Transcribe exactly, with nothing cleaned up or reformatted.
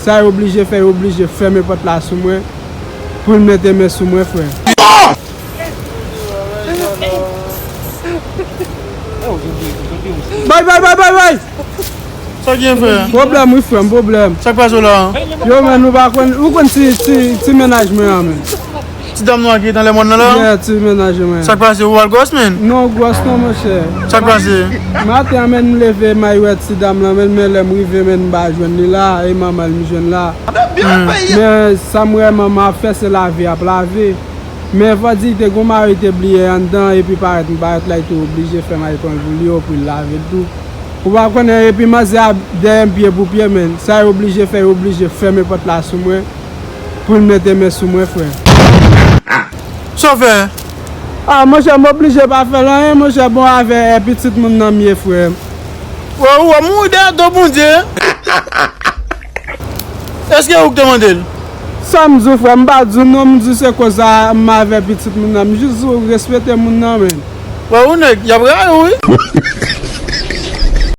Sa yo oblije fè, yo oblije fèmen pòt la sou mwen, pou l mete men sou mwen, frè. Bay, bay, bay, bay, bay! Sa gen, frè? Pwoblèm, wi, frè m, pwoblèm. Sa k pase w la? Yo, men, nou pa konn, ou konn ti, ti, ti mennaj mwen an, men. Ti dam nwa ki ret anlè mòn nan la? Yeah, ti mennaj mwen. Sa k pase, ou al gwòs, men? Non, gwòs non, monchè. Sa k pase? Maten an, men, m leve, m al wè ti dam lan, men, men lè m rive, men, m pa jwenn li la, e manman l m jwenn la. Men sa m wè manman ap fè, se lave y ap lave. Men fò di, te gon mari te bliye anndan, epi parèt m parèt la, li te oblije fè m al pran l pou li, yo, pou l lave l tou. Ou pa konnen, epi manzè a dèyè m pye pou pye, men. Sa yo oblije fè, yo oblije fèmen pòt la sou mwen, pou l mete men sou mwen, frè. Sa w fè? Ah, monchè, m oblije pa fè l anyen, monchè, bon, avè, eh, pitit moun nan m ye, frè. Wè, ou wè, mouri dèyè do Bondye. Èske ou k te mande l? Sa m di w, frè, m pa di w non, m di w se koz a m avè pitit moun nan, m jis di w respekte moun nan, men. Wè, ou nèg, y ap rayi w, wi.